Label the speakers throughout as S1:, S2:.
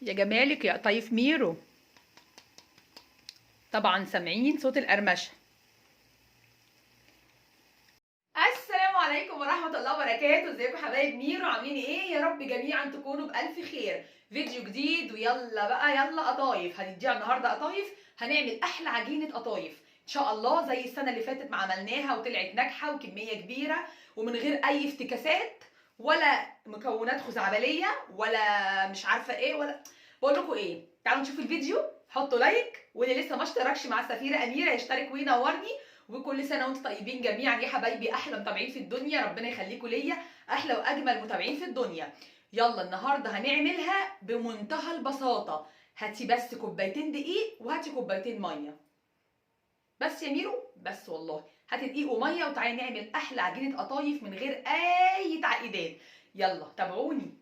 S1: يا جمالك يا قطايف ميرو. طبعا سامعين صوت القرمشه. السلام عليكم ورحمة الله وبركاته. ازيكم حبايب ميرو، عاملين ايه؟ يا رب جميعا تكونوا بالف خير. فيديو جديد ويلا بقى، يلا قطايف. هنديها النهارده قطايف، هنعمل احلى عجينه قطايف ان شاء الله زي السنة اللي فاتت ما عملناها وطلعت ناجحة وكمية كبيرة ومن غير اي افتكاسات ولا مكونات خزعبليه ولا مش عارفه ايه ولا بقول لكم ايه. تعالوا نشوف الفيديو، حطوا like، واللي لسه ما اشتركش مع السفيره اميره يشترك وينورني. وكل سنة وانتم طيبين جميعا يا حبايبي، احلى متابعين في الدنيا، ربنا يخليكم ليا، احلى واجمل متابعين في الدنيا. يلا النهارده هنعملها بمنتهى البساطة. هاتي بس كوبايتين دقيق وهاتي كوبايتين مية بس يا ميرو، بس والله هاتي دقيق ومية وتعالي نعمل احلى عجينه قطايف من غير اي تعقيدات. يلا تابعوني.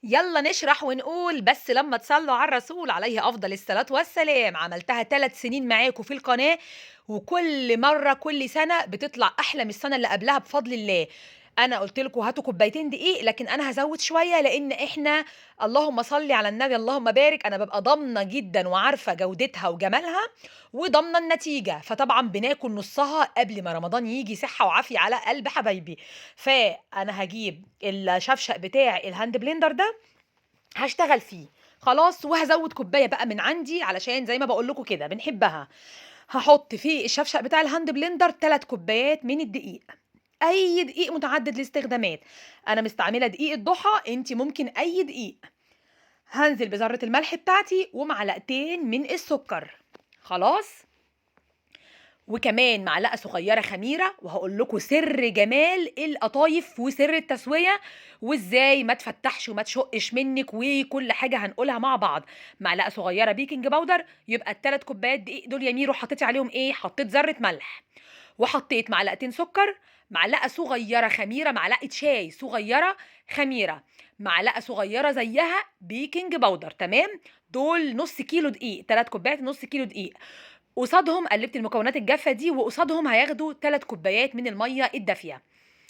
S1: يلا نشرح ونقول بس لما تصلوا على الرسول عليه افضل الصلاة والسلام. عملتها 3 سنين معاكم في القناة، وكل مرة كل سنة بتطلع احلى من السنة اللي قبلها بفضل الله. انا قلت لكم هاتوا كوبايتين دقيق، لكن انا هزود شوية لان احنا اللهم صل على النبي اللهم بارك، انا ببقى ضامنه جدا وعارفه جودتها وجمالها وضامنه النتيجة، فطبعا بناكل نصها قبل ما رمضان يجي، صحة وعافيه على قلب حبايبي. فانا هجيب الشفشق بتاع ال hand blender ده هشتغل فيه خلاص، وهزود كوباية بقى من عندي علشان زي ما بقول لكم كده بنحبها. هحط في الشفشق بتاع ال hand blender 3 كوبايات من الدقيق، اي دقيق متعدد الاستخدامات، انا مستعملة دقيق الضحى، انت ممكن اي دقيق. هنزل بذرة الملح بتاعتي ومعلقتين من السكر خلاص، وكمان معلقه صغيرة خميره. وهقول لكم سر جمال القطايف وسر التسوية وازاي ما تفتحش وما تشقش منك، وكل حاجة هنقولها مع بعض. معلقه صغيرة baking powder. يبقى ال3 كوبايات دقيق دول يا ميرو حطيتي عليهم ايه؟ حطيت ذره ملح، وحطيت معلقتين سكر، معلقه صغيرة خميره، معلقه شاي صغيرة خميره، معلقه صغيرة زيها baking powder. تمام، دول نص كيلو دقيق، 3 كوبايات نص كيلو دقيق. قصادهم قلبت المكونات الجافه دي، وقصادهم هياخدوا 3 كوبايات من المية الدافيه.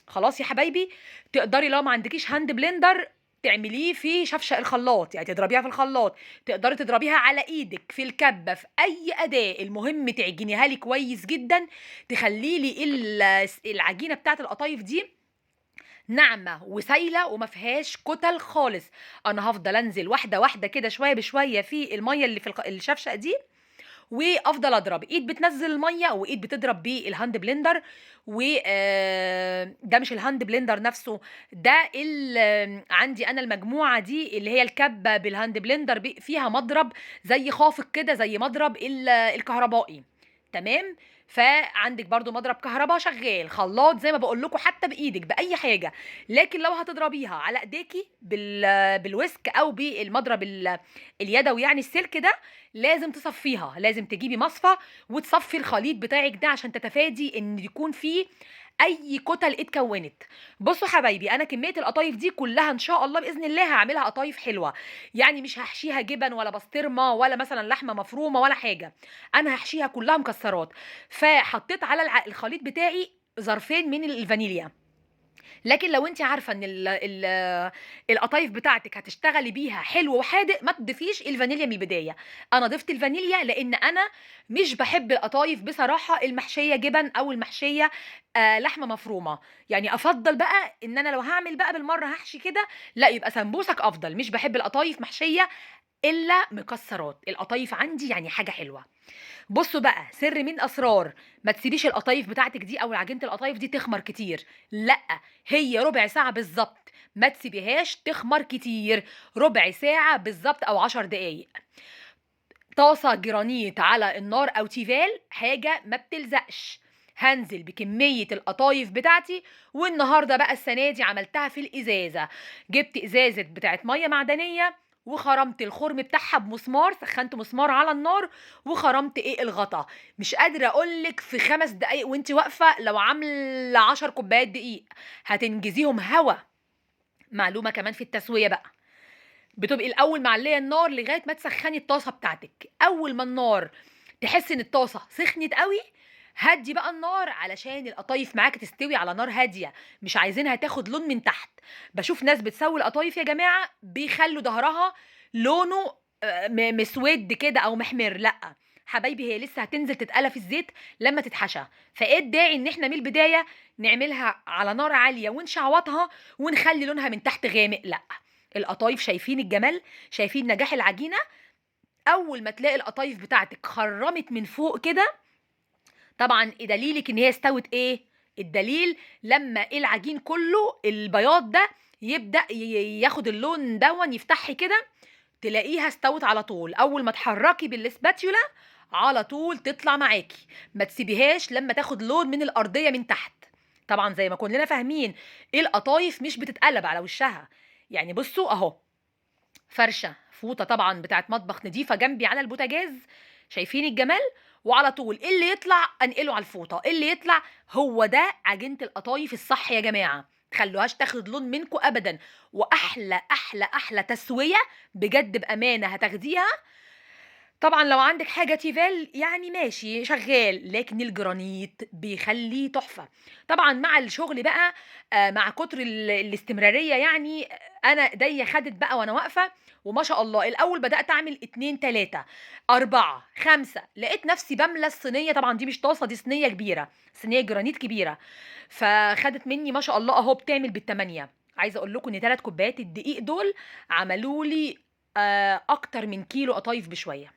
S1: خلاص يا حبايبي، تقدري لو ما عندكيش hand blender تعمليه في شفشق الخلاط، يعني تضربيها في الخلاط، تقدري تضربيها على ايدك في الكبه، في اي اداه، المهم تعجنيها لي كويس جدا، تخلي لي العجينة بتاعت القطايف دي ناعمة وسايله وما فيهاش كتل خالص. انا هفضل انزل واحدة واحدة كده شوية بشوية في المية اللي في الشفشق دي، وافضل اضرب. ايد بتنزل المية وايد بتضرب بال hand blender. و ده مش ال hand blender نفسه، ده عندي انا المجموعة دي اللي هي الكبه بال hand blender، فيها مضرب زي خافق كده، زي مضرب الكهربائي. تمام، فعندك برضو مضرب كهرباء شغال، خلاط زي ما بقول لكم، حتى بايدك باي حاجة. لكن لو هتضربيها على ايديكي بال whisk او بالمضرب اليدوي يعني السلك ده، لازم تصفيها، لازم تجيبي مصفى وتصفي الخليط بتاعك ده عشان تتفادي ان يكون فيه اي كتل اتكونت. بصوا حبايبي، انا كمية القطايف دي كلها ان شاء الله باذن الله هعملها قطايف حلوة، يعني مش هحشيها جبن ولا بسطرمه ولا مثلا لحمه مفرومه ولا حاجة، انا هحشيها كلها مكسرات. فحطيت على الخليط بتاعي ظرفين من الفانيليا. لكن لو انت عارفه ان القطايف بتاعتك هتشتغلي بيها حلو وحادق، ما تضيفيش الفانيليا من البداية. انا ضفت الفانيليا لان انا مش بحب القطايف بصراحة المحشيه جبن او المحشيه لحمه مفرومه، يعني افضل بقى ان انا لو هعمل بقى بالمرة هحشي كده، لا يبقى سمبوسك افضل. مش بحب القطايف محشيه الا مكسرات، القطايف عندي يعني حاجة حلوة. بصوا بقى سر من اسرار، ما تسيبيش القطايف بتاعتك دي او عجينه القطايف دي تخمر كتير، لا هي ربع ساعة بالظبط، ما تسيبيهاش تخمر كتير، ربع ساعة بالظبط او 10 دقايق. طاسه جرانيت على النار او تيفال، حاجة ما بتلزقش. هنزل بكمية القطايف بتاعتي. والنهارده بقى السنة دي عملتها في الازازه، جبت ازازة بتاعت مية معدنية وخرمت الخرم بتاعها بمسمار، سخنت مسمار على النار وخرمت ايه الغطا. مش قادرة اقولك في 5 دقايق وانت واقفة لو عامله 10 كوبايات دقيق هتنجزيهم هوا. معلومة كمان في التسوية بقى، بتبقي الاول معليه النار لغاية ما تسخني الطاسه بتاعتك. اول ما النار تحس ان الطاسه سخنت قوي، هدي بقى النار علشان القطايف معاكي تستوي على نار هادية، مش عايزينها تاخد لون من تحت. بشوف ناس بتسوي القطايف يا جماعة بيخلوا ظهرها لونه مسود كده او محمر. لا حبايبي، هي لسه هتنزل تتقلى في الزيت لما تتحشى، فايه الداعي ان احنا من البداية نعملها على نار عالية ونشعوطها ونخلي لونها من تحت غامق؟ لا، القطايف شايفين الجمال، شايفين نجاح العجينة. اول ما تلاقي القطايف بتاعتك خرمت من فوق كده، طبعا دليلك ان هي استوت ايه؟ الدليل لما العجين كله البياض ده يبدا ياخد اللون دون يفتح كده، تلاقيها استوت على طول. اول ما تحركي بالسباتيولا على طول تطلع معاكي، ما تسيبيهاش لما تاخد لون من الارضية من تحت. طبعا زي ما كلنا فاهمين القطايف مش بتتقلب على وشها، يعني بصوا اهو، فرشه فوطه طبعا بتاعت مطبخ نضيفه جنبي على البوتاجاز، شايفين الجمال؟ وعلى طول اللي يطلع انقله على الفوطه، اللي يطلع هو ده عجينه القطايف الصح يا جماعة، تخلوهاش تاخد لون منكم ابدا. واحلى احلى احلى تسويه بجد بامانه هتاخديها. طبعا لو عندك حاجة تيفال يعني ماشي شغال، لكن الجرانيت بيخليه تحفة. طبعا مع الشغل بقى، مع كتر الاستمرارية، يعني انا ايديا خدت بقى وانا واقفة، وما شاء الله الاول بدات اعمل 2 3 4 5، لقيت نفسي بملى الصينية. طبعا دي مش طاسه، دي صينية كبيرة، صينية جرانيت كبيرة، فخدت مني ما شاء الله اهو بتعمل بال8. عايزه اقول لكم ان 3 كوبايات الدقيق دول عملوا لي اكتر من كيلو قطايف بشوية،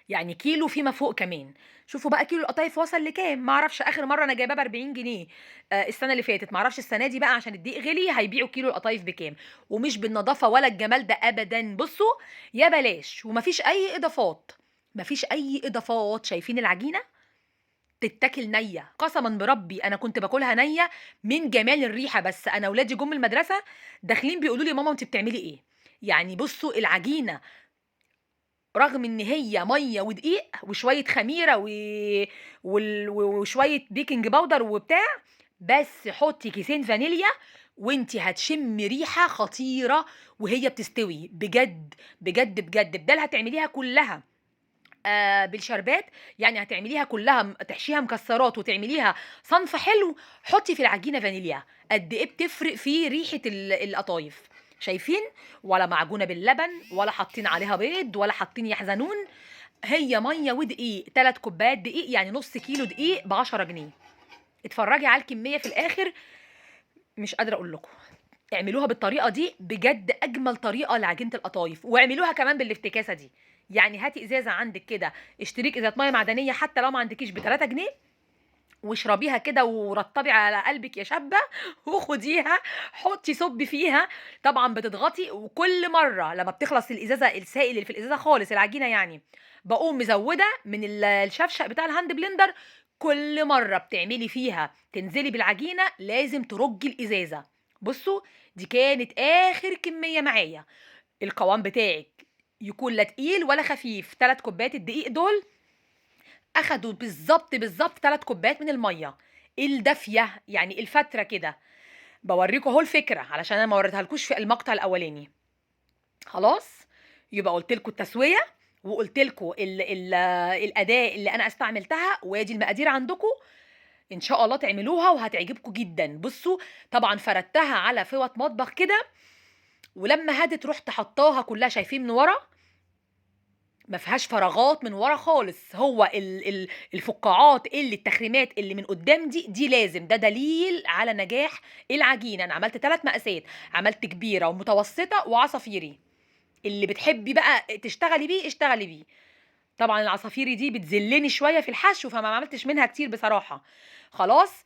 S1: يعني كيلو فيما فوق كمان. شوفوا بقى كيلو القطايف وصل لكام، ما اعرفش. اخر مرة انا جايباه ب 40 جنيه السنة اللي فاتت، ما اعرفش السنة دي بقى عشان الدقيق غلي هيبيعوا كيلو القطايف بكام. ومش بالنظافة ولا الجمال ده ابدا. بصوا يا بلاش، ومفيش اي اضافات، مفيش اي اضافات. شايفين العجينة تتاكل نيه، قسما بربي انا كنت باكلها نيه من جمال الريحة. بس انا ولادي جم المدرسة داخلين بيقولوا لي ماما انت بتعملي ايه؟ يعني بصوا العجينة رغم ان هي مية ودقيق وشوية خميره وشوية baking powder وبتاع، بس حطي كيسين فانيليا وانتي هتشمي ريحه خطيرة وهي بتستوي. بجد بجد بجد، بدل هتعمليها كلها بالشربات، يعني هتعمليها كلها تحشيها مكسرات وتعمليها صنف حلو، حطي في العجينة فانيليا. قد ايه بتفرق في ريحه القطايف. شايفين؟ ولا معجونه باللبن، ولا حاطين عليها بيض، ولا حاطين يحزنون، هي مية ودقيق. 3 كوبايات دقيق يعني نص كيلو دقيق ب10 جنيه. اتفرجي على الكمية في الاخر، مش قادرة اقول لكم. اعملوها بالطريقة دي بجد، اجمل طريقه لعجينه القطايف. واعملوها كمان بالافتكاسه دي، يعني هاتي ازازة عندك كده، اشتريك ازازة مية معدنية حتى لو ما عندكيش ب3 جنيه، واشربيها كده ورطبي على قلبك يا شابه، وخديها حطي صبي فيها. طبعا بتضغطي، وكل مرة لما بتخلص الازازه السائل اللي في الازازه خالص العجينة يعني، بقوم مزوده من الشفشق بتاع ال hand blender. كل مرة بتعملي فيها تنزلي بالعجينه لازم ترجي الازازه. بصوا دي كانت اخر كمية معايا. القوام بتاعك يكون لا تقيل ولا خفيف. 3 كوبايات الدقيق دول اخدوا بالظبط بالظبط 3 كوبايات من المية الدافيه، يعني الفترة كده. بوريكم اهو الفكرة علشان انا ما وريتها لكوش في المقطع الاولاني. خلاص يبقى قلت لكم التسوية، وقلت لكم الاداة اللي انا استعملتها، وادي المقادير عندكم ان شاء الله تعملوها وهتعجبكم جدا. بصوا طبعا فردتها على فوط مطبخ كده، ولما هدت رحت حطاها كلها. شايفين من ورا ما فيهاش فراغات من ورا خالص. هو الفقاعات اللي التخريمات اللي من قدام دي لازم، ده دليل على نجاح العجينة. انا عملت 3 مقاسات، عملت كبيرة ومتوسطه وعصافيري. اللي بتحبي بقى تشتغلي بيه اشتغلي بيه. طبعا العصافيري دي بتذلني شوية في الحشو، فما عملتش منها كتير بصراحة. خلاص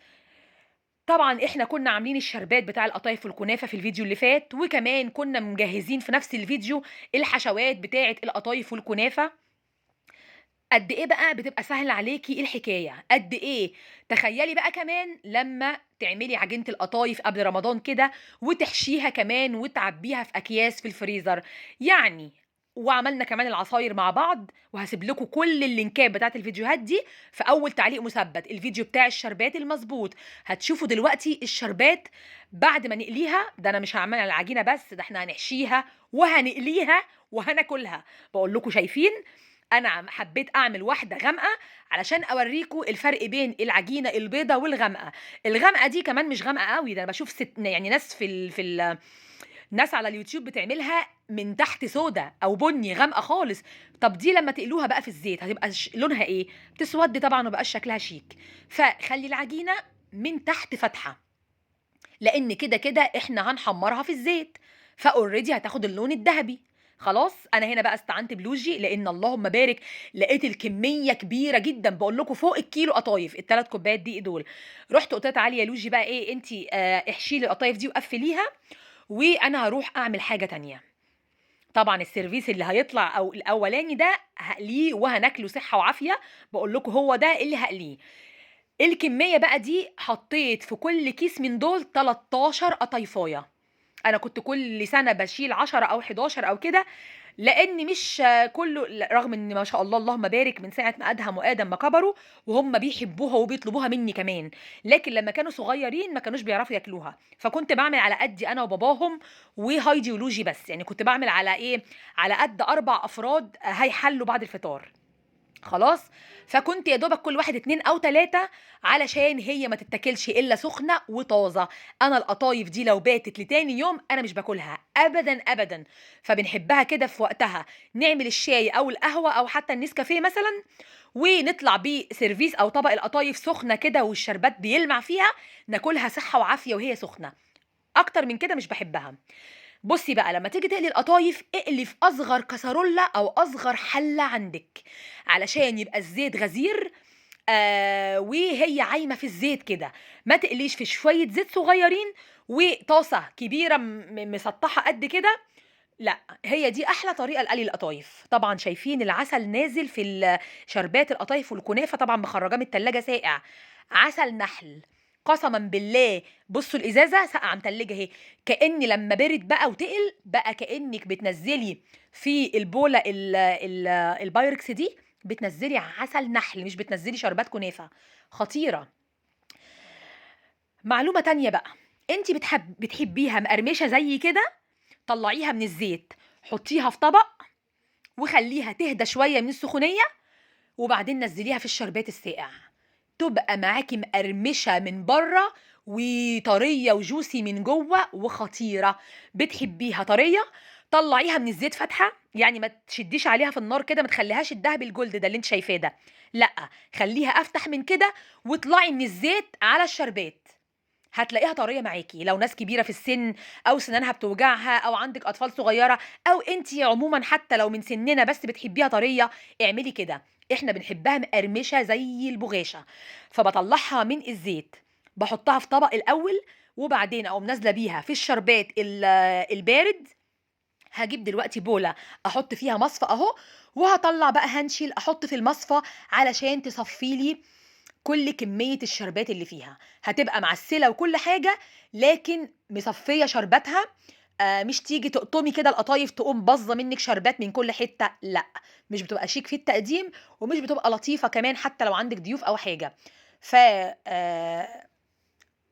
S1: طبعا احنا كنا عاملين الشربات بتاع القطايف والكنافه في الفيديو اللي فات، وكمان كنا مجهزين في نفس الفيديو الحشوات بتاعه القطايف والكنافه. قد ايه بقى بتبقى سهلة عليكي الحكاية، قد ايه. تخيلي بقى كمان لما تعملي عجينه القطايف قبل رمضان كده وتحشيها كمان وتعبيها في اكياس في الفريزر يعني. وعملنا كمان العصاير مع بعض، وهسيب لكم كل اللينكات بتاعت الفيديوهات دي في اول تعليق مثبت. الفيديو بتاع الشربات المظبوط هتشوفوا دلوقتي الشربات بعد ما نقليها. ده انا مش هعمل العجينة بس، ده احنا هنحشيها وهنقليها وهناكلها. بقول لكم شايفين انا حبيت اعمل واحدة غامقه علشان اوريكم الفرق بين العجينة البيضة والغامقه. الغامقه دي كمان مش غامقه قوي، ده انا بشوف يعني ناس في ناس على اليوتيوب بتعملها من تحت سودا او بني غامقه خالص. طب دي لما تقلوها بقى في الزيت هتبقى لونها ايه؟ بتسود طبعا ومبقاش شكلها شيك. فخلي العجينة من تحت فاتحة، لان كده كده احنا هنحمرها في الزيت، ف already هتاخد اللون الذهبي. خلاص انا هنا بقى استعنت بلوجي، لان اللهم بارك لقيت الكمية كبيرة جدا، بقول لكم فوق الكيلو قطايف الثلاث كوبايات دي دول. رحت قلت لها تعالي يا لوجي بقى ايه انت، احشي لي القطايف دي وقفليها، وانا هروح اعمل حاجة تانية. طبعا السيرفيس اللي هيطلع او الاولاني ده هقليه وهناكله صحة وعافيه، بقول لكم هو ده اللي هقليه. الكمية بقى دي حطيت في كل كيس من دول 13 قطايفايه. انا كنت كل سنة بشيل 10 او 11 او كده، لان مش كله، رغم ان ما شاء الله اللهم بارك من ساعة ما ادهم وادم ما كبروا وهم بيحبوها وبيطلبوها مني كمان، لكن لما كانوا صغيرين ما كانوش بيعرفوا ياكلوها، فكنت بعمل على قدي انا وباباهم وهايدي ولوجي بس، يعني كنت بعمل على ايه، على قد 4 افراد هيحلوا بعد الفطار خلاص. فكنت يا دوبك كل واحد 2 أو 3 علشان هي ما تتاكلش الا سخنة وطازه. انا القطايف دي لو باتت لتاني يوم انا مش باكلها ابدا ابدا، فبنحبها كده في وقتها، نعمل الشاي او القهوة او حتى النسكافيه مثلا، ونطلع بيه سيرفيس او طبق القطايف سخنة كده والشربات بيلمع فيها، ناكلها صحة وعافيه وهي سخنة. اكتر من كده مش بحبها. بصي بقى لما تيجي تقلي القطايف اقلي في اصغر كسرولة او اصغر حله عندك، علشان يبقى الزيت غزير وهي عايمه في الزيت كده. ما تقليش في شوية زيت صغيرين وطاسه كبيرة مسطحة قد كده، لا هي دي احلى طريقه لقلي القطايف. طبعا شايفين العسل نازل في شربات القطايف والكنافه، طبعا مخرجاه من التلاجة ساقع، عسل نحل قسما بالله. بصوا الازازه ساقعه متلجه اهي، كأن لما برد بقى وتقل بقى كأنك بتنزلي في البوله البايركس دي بتنزلي عسل نحل، مش بتنزلي شربات كنافه. خطيرة. معلومة تانية بقى، انت بتحبيها مقرمشه زي كده، طلعيها من الزيت، حطيها في طبق وخليها تهدى شوية من السخونيه، وبعدين نزليها في الشربات الساقع، تبقى معاكي مقرمشه من بره وطريه وجوسي من جوه وخطيرة. بتحبيها طرية طلعيها من الزيت فاتحة، يعني ما تشديش عليها في النار كده، ما تخليهاش الدهب الجولد ده اللي انت شايفاه ده، لا خليها افتح من كده واطلعي من الزيت على الشربات، هتلاقيها طرية معاكي. لو ناس كبيرة في السن او سنانها بتوجعها او عندك اطفال صغيرة او انت عموما حتى لو من سننا بس بتحبيها طرية اعملي كده. احنا بنحبها مقرمشه زي البغاشه، فبطلعها من الزيت بحطها في طبق الاول، وبعدين اقوم نازله بيها في الشربات البارد. هجيب دلوقتي بوله احط فيها مصفى اهو، وهطلع بقى هنشيل احط في المصفى علشان تصفي لي كل كمية الشربات اللي فيها. هتبقى معسله وكل حاجة لكن مصفيه شرباتها، مش تيجي تقطمي كده القطايف تقوم باظه منك شربات من كل حتة، لا مش بتبقى شيك في التقديم ومش بتبقى لطيفة كمان حتى لو عندك ضيوف او حاجة. ف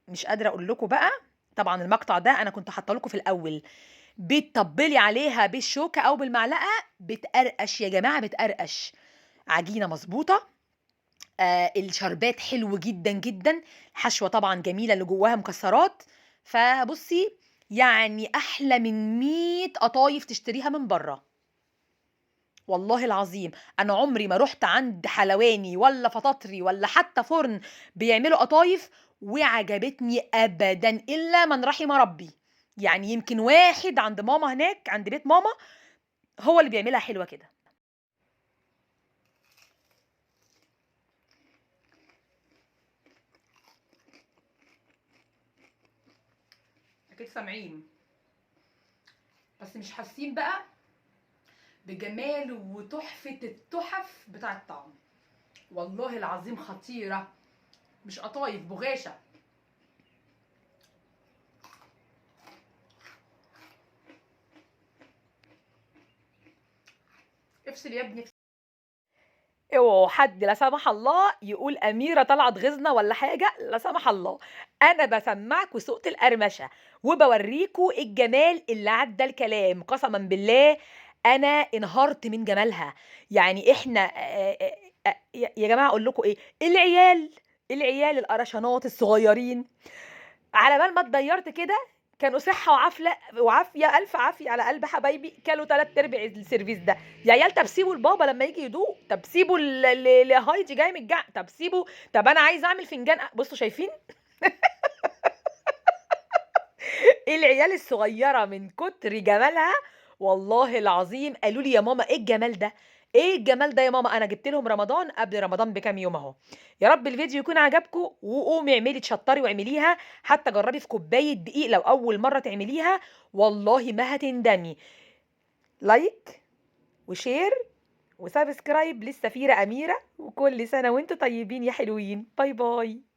S1: مش قادرة اقول لكم بقى. طبعا المقطع ده انا كنت حاطه لكم في الاول، بتطبلي عليها بالشوكة او بالمعلقه بتقرقش يا جماعة، بتقرقش. عجينه مظبوطة، الشربات حلو جدا جدا، الحشوه طبعا جميلة اللي جواها مكسرات. فبصي يعني احلى من 100 قطايف تشتريها من بره، والله العظيم. انا عمري ما رحت عند حلواني ولا فطاطري ولا حتى فرن بيعملوا قطايف وعجبتني ابدا الا من رحم ربي. يعني يمكن واحد عند ماما هناك عند بيت ماما هو اللي بيعملها حلوة كده. اكيد سامعين بس مش حاسين بقى بجمال وتحفة التحف بتاع الطعم. والله العظيم خطيرة، مش قطايف، بغاشة. افصل يا ابني. اوعوا حد لا سمح الله يقول أميرة طلعت غزنة ولا حاجة، لا سمح الله. أنا بسمعكوا صوت القرمشة وبوريكوا الجمال اللي عدى الكلام. قسما بالله أنا انهارت من جمالها، يعني إحنا يا جماعة أقول لكم إيه، العيال العيال القرشانات الصغيرين على بال ما اتضيّرت كده كانوا صحة وعافية، ألف عافية على قلب حبايبي، كلوا 3/4 السيرفيس ده. يا عيال طب سيبوا لبابا لمّا ييجي يدوق، طب سيبوا ل ل لهايدي جاية من طب سيبوا، طب أنا عايزة أعمل فنجان بصوا شايفين؟ العيال الصغيرة من كتر جمالها والله العظيم قالوا لي: "يا ماما إيه الجمال ده؟ إيه الجمال ده يا ماما؟" أنا جبت لهم رمضان قبل رمضان بكام يوم أهو. يا رب الفيديو يكون عجبكم، وقومي اعملي اتشطري واعمليها، حتى جربي في كوباية دقيق لو أول مرة تعمليها والله ما هتندمي. like و share و subscribe للسفيرة أميرة، وكل سنة وأنتم طيبين يا حلوين. bye bye.